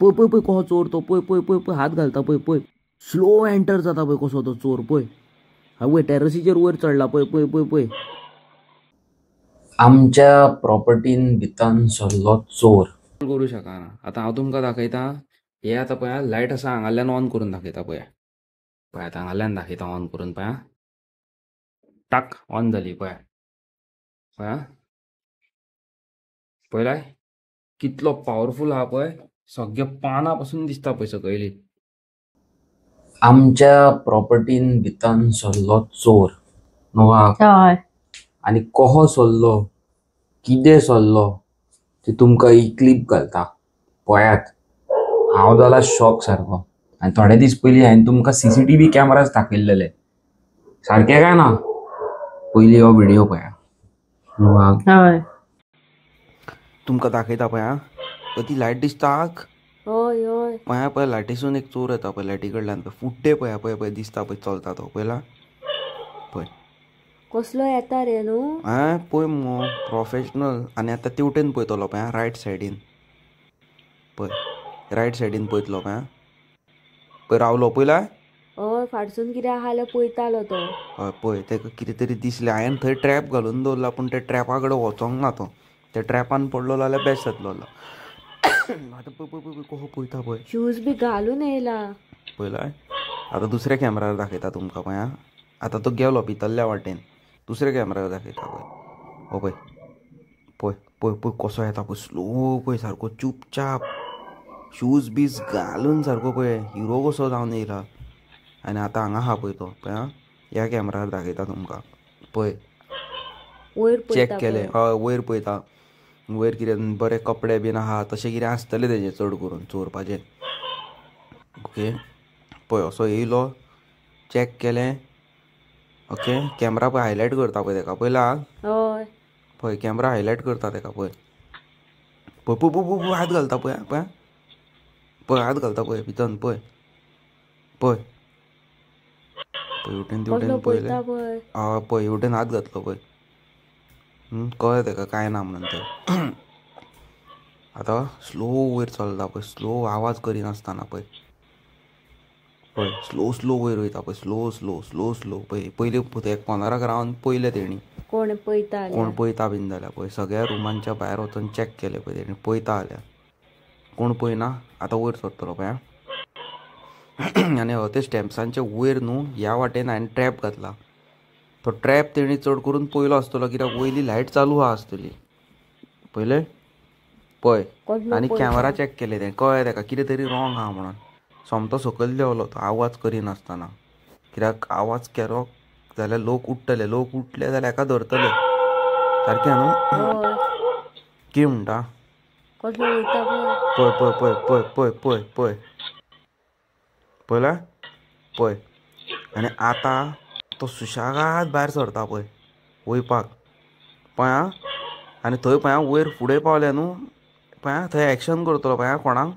पळय पळय पळय कसो चोर तो, पळय पळय पळय पळय हात घालता पळय पळय, स्लो एंटर जाता पळय कसो तो चोर पळय, हांव टेरसीचेर वयर चडला पळय पळय पळय पळय. आमच्या प्रॉपर्टीन भितर सरलो चोर. करू शकना. आतां हांव तुमकां दाखयता, हे आतां पळया लायट आसा हांगाल्यान ऑन करून दाखयता पळया, पळय आतां हांगाल्यान दाखयता ऑन करून पळया, टाक ऑन जाली पळया, पळया पळयलाय कितलो पावरफूल आहा पळय, सगळे पानां पासून दिसता पळय सकयली. आमच्या प्रॉपर्टीन भितर सरलो चोर न्हू. हय. आनी कसो सरलो, कितें सरलो ते तुमकां ही क्लिप घालता पळयात. हांव जाला शॉक सारको. आनी थोडे दीस पयलीं हांवें तुमकां CCTV cameras दाखयल्लेले, सारके काय ना? पयलीं हो व्हिडिओ पळया. हय. तुमकां दाखयता पळया, ती लायट दिसता. हय हय. पळया पळय लायटीसून एक चोर येता पळय, लायटी कडल्यान पळय फुड्डे पळया पळय पळय दिसता पळय चलता तो पळयला पळय कसलो येता रे न्हू. हां पळय मगो प्रोफेशनल. आनी आतां तेवटेन पळयतलो पळय, रायट सायडीन पळय, रायट सायडीन पळयतलो पळय, पळय रावलो पळयला. हय, फाटसून कितें आहा जाल्यार पळयतालो तो. हय पळय ताका कितें तरी दिसलें. हांवें थंय ट्रॅप घालून दवरला पूण त्या ट्रॅपा कडेन वचोंक ना तो, त्या ट्रॅपान पडलो जाल्यार बेस्ट जातलो. आतां पळय पळय पळय कसो पळयता पळय, शूज बी घालून येयला पळयला. आतां दुसऱ्या कॅमेरार दाखयता तुमकां पळय, आतां तो गेलो भितरल्या वाटेन, दुसऱ्या कॅमेरार दाखयता पळय. हो पळय पळय पळय पळय कसो येता पळय, स्लो पळय सारको चुपचाप, शूज बीज घालून सारको पळय हिरो कसो जावन येयला. आनी आतां हांगा आहा पळय तो, पळय आं ह्या कॅमेरार दाखयता तुमकां पळय, वयर चॅक केलें. हय वयर पळयता, वयर कितें बरे कपडे बीन आहा तशें कितें आसतलें तेजें चड करून चोरपाचें. ओके पळय असो येयलो, चॅक केलें. ओके कॅमेरा पळय हायलायट करता पळय तेका, पळयला. हय पळय कॅमेरा हायलायट करता तेका पळय, पळय पळय पळय पळय हात घालता पळय, पळय पळय हात घालता पळय भितर पळय पळय पळय हेवटेन तेवटेन पळयलें. हय पळय हेवटेन हात घातलो पळय, कळ्ळें तेका कांय ना म्हणून तें. आतां स्लो वयर चलता पळय, स्लो आवाज करिनासतना पळय पळय स्लो स्लो वयर वयता पळय, स्लो स्लो स्लो स्लो पळय. पयलीं एक कोर्नराक रावन पळयलें तेणी कोण पळयता, कोण पळयता बीन जाल्यार पळय, सगळ्या रुमांच्या भायर वचून चॅक केलें पळय तेणी, पळयता जाल्यार कोण पळयना. आतां वयर सरतलो पळय. आनी हय ते स्टेप्सांचे वयर न्हू ह्या वाटेन हांवें ट्रॅप घातला, तो ट्रॅप तेणी चड करून पयलो आसतलो कित्याक वयली लायट चालू आहा आसतली. पळयलें पळय. आनी कॅमेरा चॅक केले तें, कळ्ळें तेका कितें तरी रॉंग आहा म्हणून. सोमतो सकयल देंवलो तो आवाज करिनासतना, कित्याक आवाज केलो जाल्यार लोक उठ्ठले, लोक उठले जाल्यार हेका धरतले सारकें न्हू. कितें म्हणटा पळय पळय पळय पळय पळय पळय पळय पळयला पळय. आनी आतां तो सुशेगाद भायर सरता पळय वयपाक पळय. आं आनी थंय पळय वयर फुडें पावले न्हू पळय, थंय एक्शन करतलो पळय कोणाक,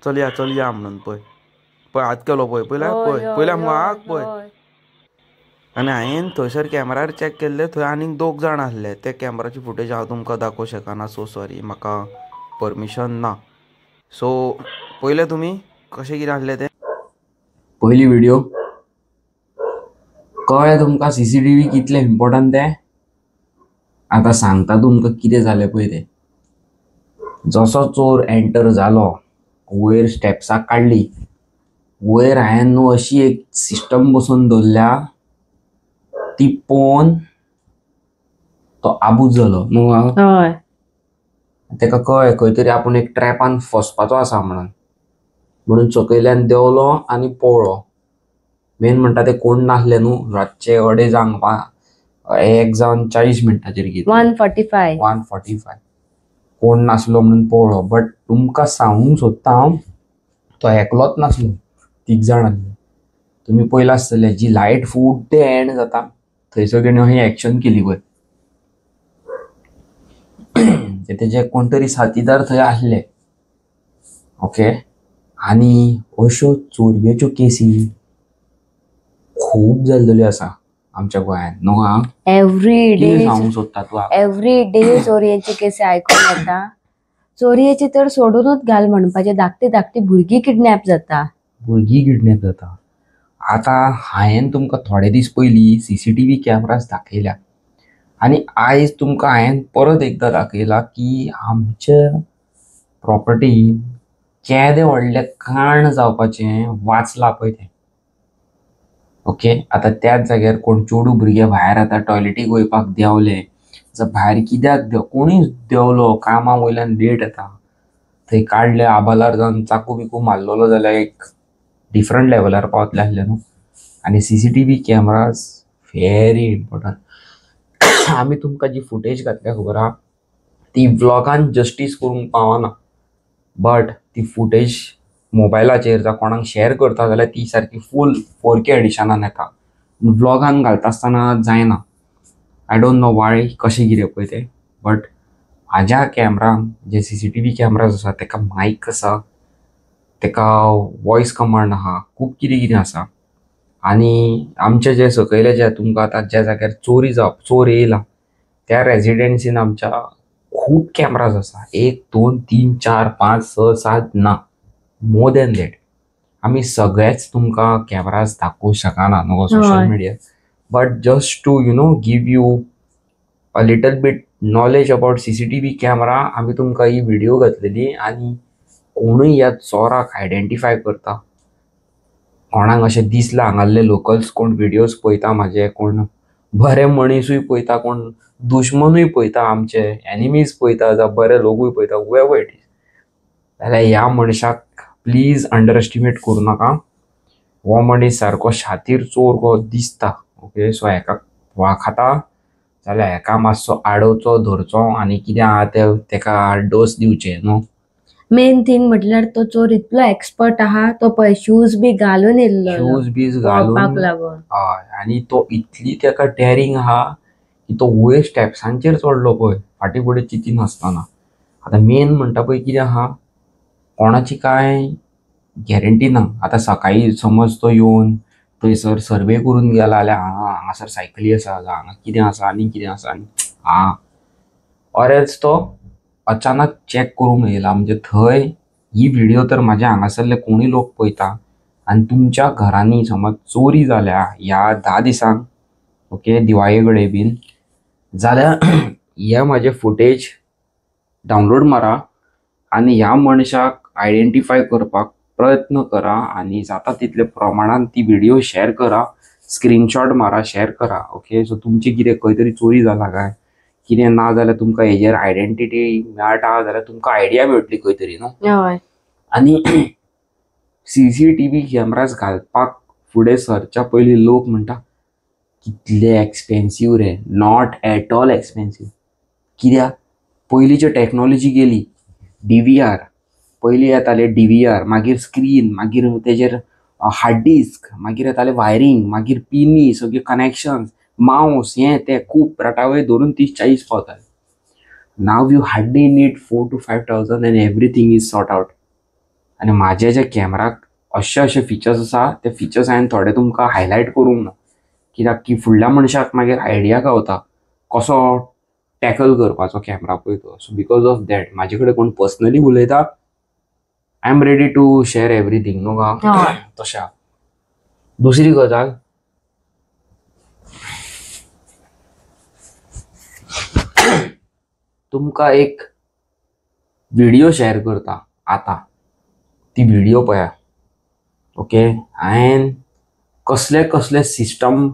चलया चलया म्हणून पळय पळय हात केलो पळय, पळयला पळय पळयला मुगो हात पळय. आनी हांवें थंयसर कॅमेरार चॅक केल्ले, थंय आनीक दोग जाण आसले. ते कॅमेराची फुटेज हांव तुमकां दाखोवंक शकना, सो सॉरी, म्हाका परमिशन ना. सो पळयलें तुमी कशें कितें आसलें तें पयली व्हिडिओ. कळ्ळें तुमकां CCTV कितलें इम्पॉर्टंट तें? आतां सांगता तुमकां कितें जालें पळय तें. जसो चोर एंटर जालो वयर स्टेप्सां काडली, वयर हांवें न्हू अशी एक सिस्टम बसोवन दवरल्या ती पळोवन तो आबूज जालो न्हू. हय. तेका कळ्ळें खंय तरी आपूण एक ट्रॅपान फसपाचो आसा म्हणून, म्हणून सकयल्यान देंवलो आनी पळ्ळो. मेन म्हणटा ते कोण नासले न्हू, रातचे 2:30 1:40 कितें 1:45 1:45 कोण नासलो म्हणून पळ्ळो. बट तुमकां सांगूंक सोदता हांव, तो एकलोच नासलो, तीग जाण आसले. तुमी पळयलां आसतलें जी लायट फुडें एंड जाता थंयसर तेणी अशी एक्शन केली पळय, तेजे कोण तरी साथीदार थंय आसले. ओके. आनी अश्यो चोरयेच्यो केसी खूब जाल्ल्यो आसा आमच्या गोंयांत न्हू. हां एवरी डे सांगूंक सोदता तूं? एवरी डे चोरयेची केसी आयकूंक येता. चोरयेचे तर सोडूनच घाल म्हणपाचे, धाकटी धाकटी भुरगीं किडनॅप जाता. भुरगीं किडनॅप जाता. आतां हांवें तुमकां थोडे दीस पयलीं CCTV cameras दाखयल्या आनी आयज तुमकां हांवें परत एकदां दाखयला की आमच्या प्रॉपर्टीन केदें व्हडलें कांड जावपाचें वाचलां पळय तें. ओके, आतां त्याच जाग्यार कोण चेडूं भुरगे भायर आतां टॉयलेटीक वयपाक देंवले, जावं भायर कित्याक देंव, कोणूय देंवलो कामा वयल्यान लेट येता, थंय काडले आबालार जावन चाकू बिकू मारलेलो जाल्यार एक डिफरंट लेवलार पावतले आसले न्हू. आनी CCTV cameras very important. आमी तुमकां जी फुटेज घातल्या खबर आहा ती व्लॉगान जस्टीस करूंक पावना, बट ती फुटेज मोबायलाचेर जावं कोणाक शेअर करता जाल्यार ती सारकी फूल 4K एडिशनान येता. व्लॉगान घालता आसतना जायना. I don't know वाय कशें कितें पळय तें, बट म्हाज्या कॅमरान जे CCTV cameras आसा तेका मायक आसा, तेका वॉयस कमांड आहा, खूब कितें कितें आसा. आनी आमचे जे सकयले जे तुमकां आतां ज्या जाग्यार चोरी जावप चोर येयला त्या रेजिडेन्सीन आमच्या खूब कॅमराज आसा. 1 2 3 4 5 6 7 ना, मोर दॅन that. आमी सगळेच तुमकां कॅमराज दाखोवंक शकना न्हू social media, but just to you know give you a little bit knowledge about CCTV camera आमी तुमकां ही व्हिडिओ घातलेली. आनी कोणूय ह्या चोराक आयडेंटिफाय करता, कोणाक अशें दिसलां हांगासले लोकल्स कोण व्हिडियोज पळयता म्हाजे, कोण बरे मनीसूय पळयता, कोण दुश्मनूय पळयता, आमचे एनिमीज पळयता, जावं बरे लोकूय पळयता, हुएवर it is, जाल्यार ह्या मनशाक प्लीज अंडर एस्टिमेट करूं नाका. हो मनीस सारको शातीर चोर कसो दिसता. ओके, सो हेका वळखता जाल्यार हेका मातसो आडोवचो, धरचो आनी कितें आहा तें तेका डोस दिवचें न्हू. मेन थिंग म्हटल्यार तो चोर इतलो एक्सपर्ट आहा, तो पळय शूज बी घालून येयल्लो, शूज बीज घालून लागून. हय, आनी तो इतली तेका डॅरिंग आहा की तो वयर स्टेप्सांचेर चडलो पळय फाटीं फुडें चिंतिनासतना. आतां मेन म्हणटा पळय कितें आहा, कोणाची कांय गॅरंटी ना. आतां सकाळीं समज तो येवन थंयसर सर्वे करून गेला जाल्यार हांगा हांगासर सायकली आसा, हांगा कितें आसा आनी कितें आसा आनी आं, ऑर एल्स तो अचानक चॅक करूंक येयला. म्हणजे थंय ही व्हिडिओ तर म्हाज्या हांगासरले कोणूय लोक पळयता आनी तुमच्या घरांनी समज चोरी जाल्या ह्या 10 दिसांक, ओके, दिवाळे कडेन बीन जाल्यार हे म्हाजे फुटेज डावनलोड मारा आनी ह्या मनशाक आयडेंटिफाय करपाक प्रयत्न करा आनी जाता तितले प्रमाणान ती व्हिडिओ शेअर करा, स्क्रीनशॉट मारा, शेअर करा. ओके, सो तुमची कितें खंय तरी चोरी जाला काय कितें ना जाल्यार तुमकां हेजेर आयडेंटिटी मेळटा जाल्यार तुमकां आयडिया मेळटली खंय तरी न्हू. आनी CCTV cameras घालपाक फुडें सरच्या पयलीं लोक म्हणटा कितले एक्सपेन्सीव रे. Not at all expensive. कित्याक पयलींची टॅक्नोलॉजी गेली. DVR पयलीं येताले, DVR, मागीर स्क्रीन, मागीर तेजेर हार्ड डिस्क, मागीर येताले वायरींग, मागीर पिनी, सगळे कनेक्शन्स, मावस, हें तें खूब रटावळ धरून 30-40 पावताले. Now you hardly need 4 to 5 thousand and everything is sort out. आनी म्हाजे जे कॅमराक अशे अशे फिचर्स आसा ते फिचर्स हांवें थोडे तुमकां हायलायट करूंक ना, कित्याक की फुडल्या मनशाक मागीर आयडिया गावता कसो टॅकल करपाचो कॅमरा पळय तो. सो because of that म्हाजे कडेन कोण पर्सनली उलयता I am ready to share everything न्हू गा. तशें आहा. दुसरी गजाल, तुमकां एक व्हिडिओ शेअर करता आतां, ती व्हिडिओ पळया. ओके, हांवें कसले कसले सिस्टम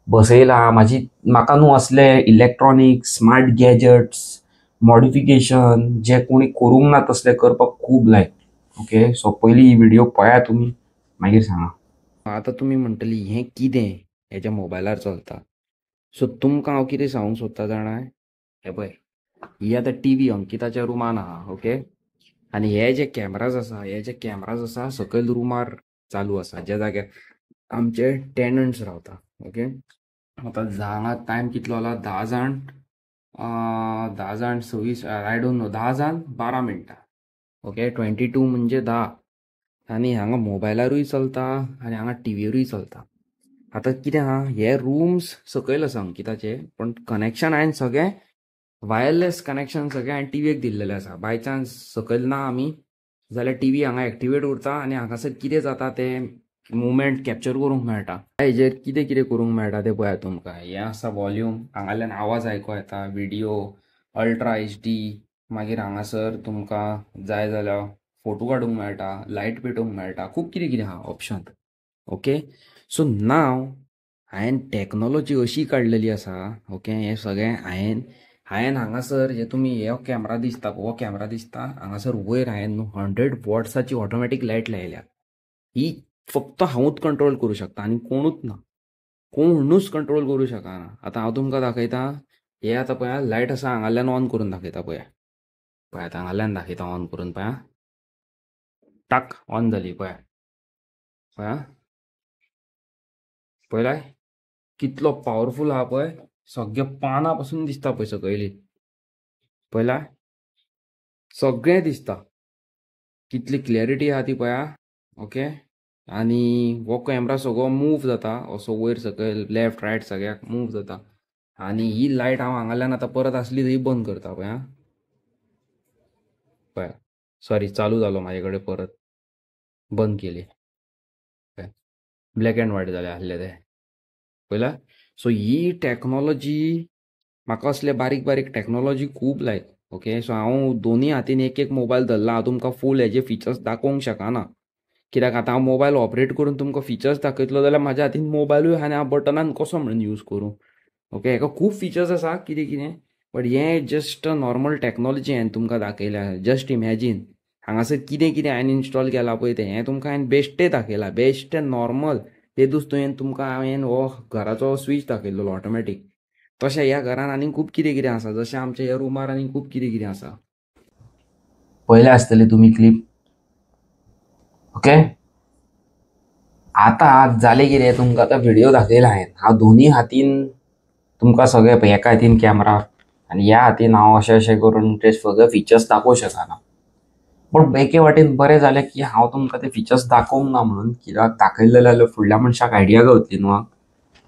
बसयला म्हाजी, म्हाका न्हू असले इलेक्ट्रॉनीक स्मार्ट गॅजट्स मॉडिफिकेशन जे कोणी करूंक ना तसले करपाक खूब लायक. ओके, सो पयलीं ही व्हिडिओ पळया तुमी, मागीर सांगा. आतां तुमी म्हणटली हें कितें हेज्या मोबायलार चलता. सो तुमकां हांव कितें सांगूंक सोदता जाणा, हें पळय ही आतां TV अंकिताच्या रुमान आहा. ओके, आनी हे जे कॅमराज आसा, हे जे कॅमराज आसा सकयल रुमार चालू आसा, ज्या जाग्यार आमचे टेनंट्स रावता. ओके, आतां हांगा टायम कितलो जाला, 10 जाण 10 जाण 26, I don't know, 10 जाण 12 मिनटां. ओके, 22 म्हणजे 10. आनी हांगा मोबायलारूय चलता आनी हांगा टीव्हीरूय चलता. आतां कितें आहा, हे रूम्स सकयल आसा अंकिताचे, पण कनेक्शन हांवें सगळें वायरलेस कनेक्शन सगळें हांवें टीव्हीक दिल्लेलें आसा. बाय चान्स सकयल ना आमी जाल्यार टीव्ही हांगा एक्टिवेट उरता आनी हांगासर कितें जाता तें मुवमेंट कॅप्चर करूंक मेळटा. हेजेर कितें कितें करूंक मेळटा तें पळयात तुमकां. हें आसा वॉल्यूम, हांगाल्यान आवाज आयको येता, व्हिडियो, अल्ट्रा HD. मागीर हांगासर तुमकां जाय जाल्यार फोटो काडूंक मेळटा, लायट पेटोवंक मेळटा, खूब कितें कितें आहा ऑप्शन. ओके, सो नाव हांवें टॅक्नोलॉजी अशी काडलेली आसा. ओके, हें सगळें हांवें हांगासर हे तुमी हे कॅमरा दिसता, हो कॅमरा दिसता हांगासर वयर हांवें 100 वॉट्साची ऑटोमॅटीक लायट लायल्या. ही फक्त हांवूच कंट्रोल करूं शकता आनी कोणूच ना, कोणूच कंट्रोल करूं शकना. आतां हांव तुमकां दाखयता, हे आतां पळया लायट आसा हांगाल्यान ऑन करून दाखयता. पळया पळया आतां हांगाल्यान दाखयता ऑन करून. पळया टाक ऑन जाली. पळया पळया पळयलाय कितलो पावरफूल आहा पळय, सगळे पानां पासून दिसता पळय सकयली. पळयलाय सगळें दिसता, कितली क्लॅरिटी आहा ती पळया. ओके, आनी हो कॅमरा सगळो मूव जाता असो वयर सकयल लेफ्ट रायट सगळ्याक मूव जाता. आनी ही लायट हांव हांगाल्यान आतां परत आसली थंय बंद करता. पळया पळया, सॉरी चालू जालो म्हाजे कडेन, परत बंद केली. ब्लॅक एंड व्हायट जाले आसले ते. पळयला. सो ही टॅक्नोलॉजी म्हाका असले बारीक बारीक टॅक्नोलॉजी खूब लायक. ओके, सो हांव दोनी हातीन एक एक मोबायल धरला, हांव तुमकां फूल हेजे फिचर्स दाखोवंक शकना, कित्याक आतां हांव मोबायल ऑपरेट करून तुमकां फिचर्स दाखयतलो जाल्यार म्हाज्या हातीन मोबायलूय आहा आनी हांव बटनान कसो म्हणून यूज करूं. ओके, हेका खूब फिचर्स आसा कितें कितें, बट हें जस्ट नॉर्मल टॅक्नोलॉजी हांवें तुमकां दाखयल्या. जस्ट इमॅजीन हांगासर कितें कितें हांवें इन्स्टॉल केलां पळय तें, हें तुमकां हांवें बेश्टें दाखयलां, बेश्टें नॉर्मल. ते दीस तुवें तुमकां हांवें हो घराचो स्विच दाखयल्लो ऑटोमॅटीक. तशें ह्या घरान आनी खूब कितें कितें आसा, जशें आमच्या ह्या रुमार आनी खूब कितें कितें आसा. पळयल्या आसतली तुमी क्लिप. ओके, आतां जालें कितें, तुमकां आतां व्हिडियो दाखयला हांवें. हांव दोनी हातीन तुमकां सगळें, एका हातीन कॅमरा आनी ह्या हातीन हांव अशें अशें करून ते सगळे फिचर्स दाखोवंक शकना. पूण एके वाटेन बरें जालें की हांव तुमकां ते फिचर्स दाखोवंक ना म्हणून, कित्याक दाखयल्ले जाल्यार फुडल्या मनशाक आयडिया गावतली न्हू.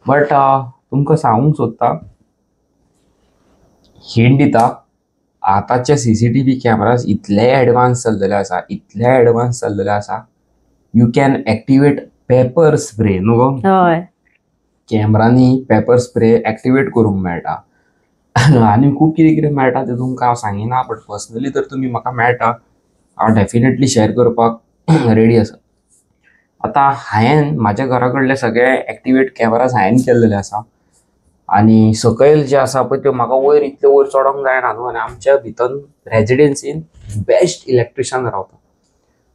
बट तुमकां सांगूंक सोदता, हिंट दिता, आतांचे CCTV cameras इतले एडवान्स जाल्लेले आसा, इतले एडवान्स जाल्लेले आसा, you can activate pepper spray न्हू गो. हय, कॅमरांनी पेपर स्प्रे एक्टिवेट करूंक मेळटा आनी खूब कितें कितें मेळटा तें तुमकां हांव सांगिना, बट पर्सनली तर तुमी म्हाका मेळटा, हांव डेफिनेटली शेअर करपाक रेडी आसा. आतां हांवें म्हाज्या घरा कडले सगळे एक्टिवेट कॅमराज हांवें केल्लेले आसा आनी सकयल जे आसा पळय त्यो म्हाका वयर इतले वयर चडोंक जायना न्हू, आनी आमच्या भितर रेजिडेन्सीन बेस्ट इलेक्ट्रिशन रावता.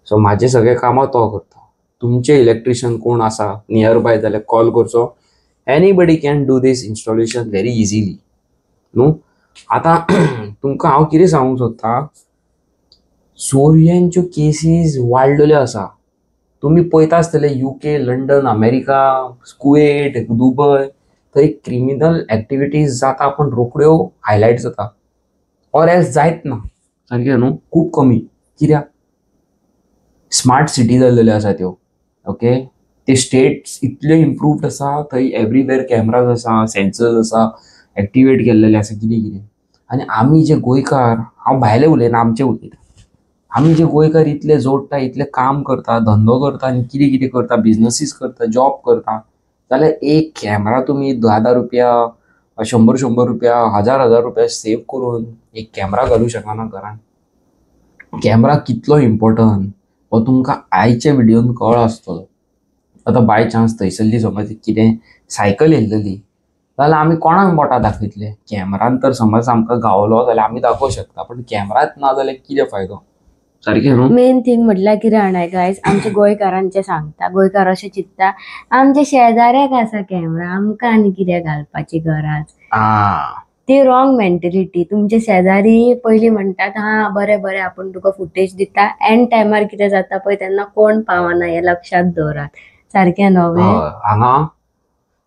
सो म्हाजे सगळे कामां तो करता. तुमचे इलेक्ट्रिशन कोण आसा नियर बाय जाल्यार कॉल करचो. Anybody can do this installation very easily न्हू. आतां तुमकां हांव कितें सांगूंक सोदता, चोरयांच्यो केसीस वाडलेल्यो आसा. तुमी पळयता आसतले UK, London, America, Kuwait, Dubai, थंय क्रिमिनल एक्टिविटीज जाता पूण रोखड्यो हायलायट जाता, ऑर एल्स जायत ना सारकें न्हू, खूब कमी. कित्याक स्मार्ट सिटी जाल्लेल्यो आसा त्यो. ओके, ते स्टेट्स इतले इम्प्रूव्ड आसा, थंय एवरीवेर कॅमराज आसा, सेन्सर्स आसा, एक्टिवेट केल्लेले आसा कितें कितें. आनी आमी जे गोंयकार, हांव भायले उलयना, आमचे उलयता, आमी जे गोंयकार इतले जोडटा, इतले काम करता, धंदो करता आनी कितें कितें करता, बिजनसीस करता, जॉब करता, जाल्यार एक कॅमरा तुमी 10-10 रुपया, 100-100 रुपया, 1000-1000 रुपया सेव करून एक कॅमरा घालूं शकना घरान. कॅमरा कितलो इम्पोर्टंट हो तुमकां आयच्या व्हिडियोन कळ्ळो आसतलो. आतां बाय चान्स थंयसरली समज कितें सायकल येयल्लेली जाल्यार आमी कोणाक बोटां दाखयतले? कॅमरान तर समज आमकां गावलो जाल्यार आमी दाखोवंक शकता, पण कॅमराच ना जाल्यार कितें फायदो? सारकें न्हू. मेन थिंग म्हटल्यार कितें जाणा गायज, आमच्या गोंयकारांचें सांगता, गोंयकार अशें चिंत्ता आमच्या शेजाऱ्याक आसा कॅमरा, आमकां आनी कितें घालपाची गरज. ती रॉंग मेंटेलिटी. तुमचे शेजारी पयलीं म्हणटात हा बरें बरें आपूण तुका फुटेज दिता, एंड टायमार कितें जाता पळय तेन्ना कोण पावना, हें लक्षात दवरात. सारकें न्हू? हांगा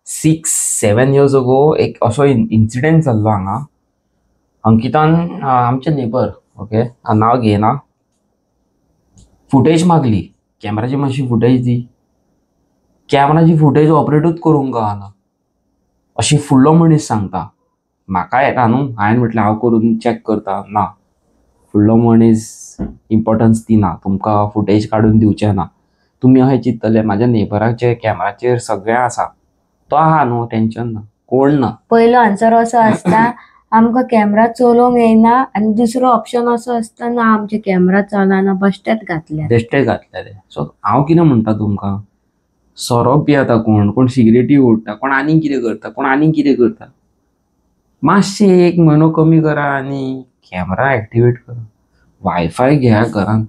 6-7 इयर्स अगो एक असो इन्सिडेंट जाल्लो हांगा. अंकितान आमचे नेबर, ओके नांव घेयना, फुटेज मागली, कॅमेराची मातशी फुटेज दी. कॅमेराची फुटेज ऑपरेटूच करूंक गावना अशी फुडलो मनीस सांगता. म्हाका येता न्हू, हांवें म्हटलें हांव करून चॅक करता ना, फुडलो मनीस इम्पॉर्टन्स दिना, तुमकां फुटेज काडून दिवचें ना. तुमी अशें चिंततले म्हाज्या नेबराचे कॅमेराचेर सगळें आसा, तो आहा न्हू, टेंशन ना, कोण ना. पयलो आन्सर असो आसता आमकां कॅमेरा चलोवंक येयना, आनी दुसरो ऑप्शन असो आसता ना आमचे कॅमेरा चलना, बेश्टेच घातल्या, बेश्टे घातलेले. सो हांव कितें म्हणटा तुमकां, सोरो पियेता कोण, कोण सिगरेटी ओडटा, कोण आनीक कितें करता, कोण आनीक कितें करता, मातशें एक म्हयनो कमी करा आनी कॅमेरा एक्टिवेट करा. वायफाय घेया घरान,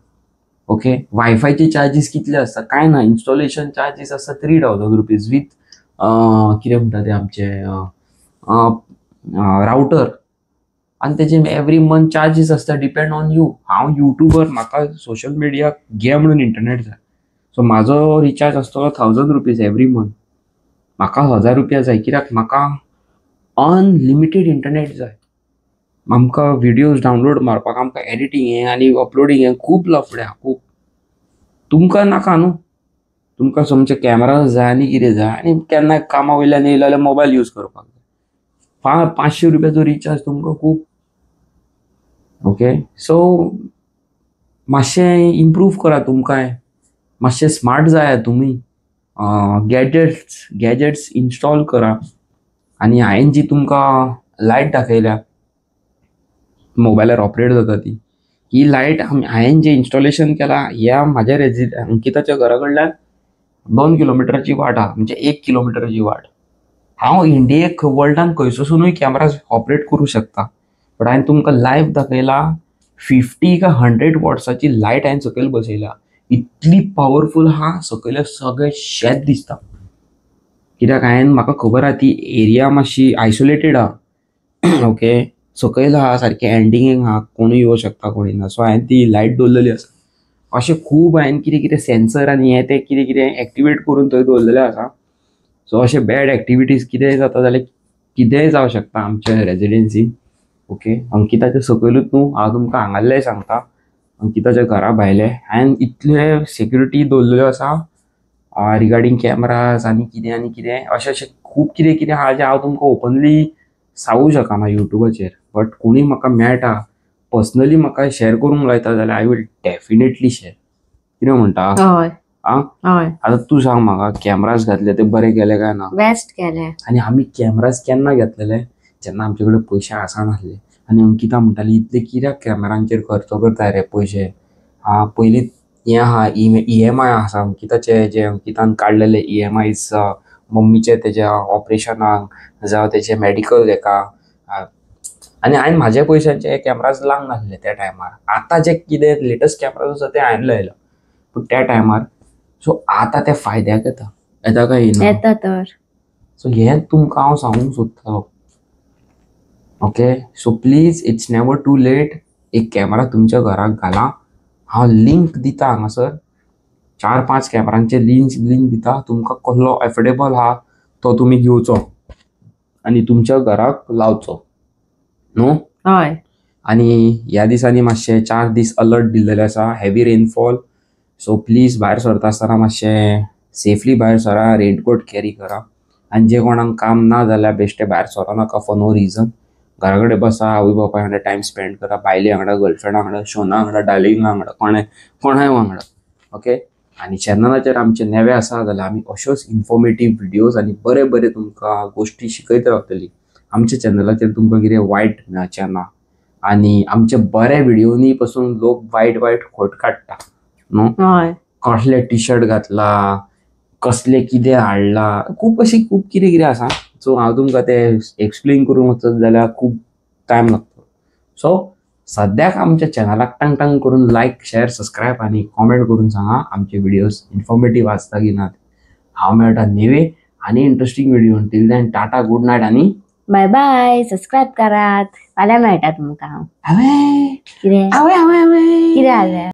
ओके. वायफायचे चार्जीस कितले आसता कांय ना, इन्स्टॉलेशन चार्जीस आसता 3000 रुपीज वीथ कितें म्हणटा ते आमचे रावटर, आनी तेजे एवरी मंथ चार्जीस आसता, डिपेंड ऑन you. हांव युट्यूबर, म्हाका सोशल मिडिया घे म्हणून इंटरनेट जाय, सो म्हाजो रिचार्ज आसतलो 1000 रुपीज एवरी मंथ. म्हाका 1000 रुपया जाय कित्याक म्हाका अनलिमिटेड इंटरनेट जाय. आमकां व्हिडियोज डावनलोड मारपाक, आमकां एडिटींग हें आनी अपलोडींग हें खूब लफडें आहा, खूब. तुमकां नाका न्हू, तुमकां तुमचे कॅमेरा जाय आनी कितें जाय, आनी केन्ना कामा वयल्यान येयले जाल्यार मोबायल यूज करपाक जाय. 500 रुपयाचो रिचार्ज तुमकां खूब. ओके, सो मातशें इम्प्रूव करा, तुमकांय मातशें स्मार्ट जाय तुमी, गॅजेट्स इन्स्टॉल करा. आनी हांवें जी तुमकां लायट दाखयल्या मोबायलार ऑपरेट जाता ती, ही लायट हांवें जें इन्स्टॉलेशन केलां ह्या म्हाज्या अंकिताच्या घरा कडल्यान 2 किलोमिटराची वाट आहा, म्हणजे 1 किलोमिटराची वाट. हांव इंडियेक वर्ल्डान खंयसरसूनूय कॅमेरा ऑपरेट करूं शकता, बट हांवें तुमकां लायव्ह दाखयला 50 का 100 वॉट्साची लायट हांवें सकयल बसयला, इतली पावरफूल आहा, सकयले सगळें शेत दिसता. कित्याक हांवें म्हाका खबर आहा ती एरिया मातशी आयसोलेटेड आहा, ओके, सकयल आहा, सारकें एंडिंगेक आहा, कोणूय येवं शकता कोणूय ना. सो हांवें ती लायट दवरलेली आसा. अशें खूब हांवें कितें कितें सेन्सर आनी हें तें कितें कितें एक्टिवेट करून थंय दवरलेलें आसा. सो अशें बॅड एक्टिविटीज कितेंय जाता जाल्यार कितेंय जावं शकता आमच्या रेजिडेन्सीन. ओके, अंकिताच्या सकयलूच न्हू, हांव तुमकां हांगासरलें सांगता, अंकिताच्या घरा भायले हांवें इतले सेक्युरिटी दवरलेल्यो आसा रिगार्डींग कॅमराज आनी कितें आनी कितें, अशें अशें खूब कितें कितें आहा जें हांव तुमकां ओपनली सांगूं शकना युट्यूबाचेर, बट कोणूय म्हाका मेळटा पर्सनली म्हाका शेअर करूंक लायता जाल्यार I will definitely share. कितें म्हणटा? हय. आं, आतां तूं सांग म्हाका, कॅमराज घातले ते बरे केले काय ना? बेस्ट केले. आनी आमी कॅमराज केन्ना घेतलेले? जेन्ना आमचे कडेन पयशे आसनासले. आनी अंकिता म्हणटाली इतले कित्याक कॅमेरांचेर खर्च करता रे पयशे, आं पयलीं हें आहा EMI आसा अंकिताचे, जे अंकितान काडलेले EMIs मम्मीचे तेज्या ऑपरेशनाक जावं तेजे मॅडिकल हेका, आनी हांवें म्हाज्या पयशांचे कॅमराज लावंक नासले त्या टायमार. आतां जे कितें लेटस्ट कॅमराज आसा ते हांवें लायला, पूण त्या टायमार. सो आतां ते फायद्याक येता, येता काय येना? येता तर. सो हें तुमकां हांव सांगूंक सोदतालो. Okay, so please it's never too late. एक कॅमेरा तुमच्या घराक घाला, हांव लिंक दिता हांगासर, 4-5 कॅमेरांचे लिंक दिता, तुमकां कसलो एफोर्डेबल आहा तो तुमी घेवचो आनी तुमच्या घराक लावचो न्हू. हय. आनी ह्या दिसांनी मातशे 4 दीस अलर्ट दिल्लेले आसा, हेवी रेनफॉल. सो प्लीज भायर सरता आसतना मातशें सेफली भायर सरा, रेनकोट कॅरी करा. आनी जे कोणाक काम ना जाल्यार बेश्टे भायर सरो नाका फॉर नो रिजन. घरा कडेन बसा, आवय बापाय वांगडा टायम स्पेंड करा, बायले वांगडा, गर्लफ्रेंडा वांगडा, शोना वांगडा, डार्लिंगा वांगडा, कोणाय वांगडा. ओके, आनी चॅनलाचेर आमचे नवे आसा जाल्यार आमी अश्योच इन्फॉर्मेटीव व्हिडियोज आनी बरे बरे तुमकां गोश्टी शिकयत रावतली. आमच्या चॅनलाचेर तुमकां कितें वायट मेळचें ना, आनी आमचे बरे व्हिडियोनी पसून लोक वायट वायट खोट काडटा न्हू, कसले टी शर्ट घातला, कसले कितें हाडला, खूब अशी खूब कितें कितें आसा. सो हांव तुमकां तें एक्सप्लेन करूंक वचत जाल्यार खूब टायम लागतलो. सो सद्याक आमच्या चॅनलाक टंग टंग करून लायक, शेअर, सबस्क्रायब आनी कॉमेंट करून सांगा आमचे व्हिडियोज इन्फॉर्मेटीव आसता की ना. हांव मेळटा नेवे आनी interesting video. Till then tata, good night आनी बाय बाय. सबस्क्रायब करात, फाल्यां मेळटा तुमकां. हांवें कितें हांवें कितें जालें?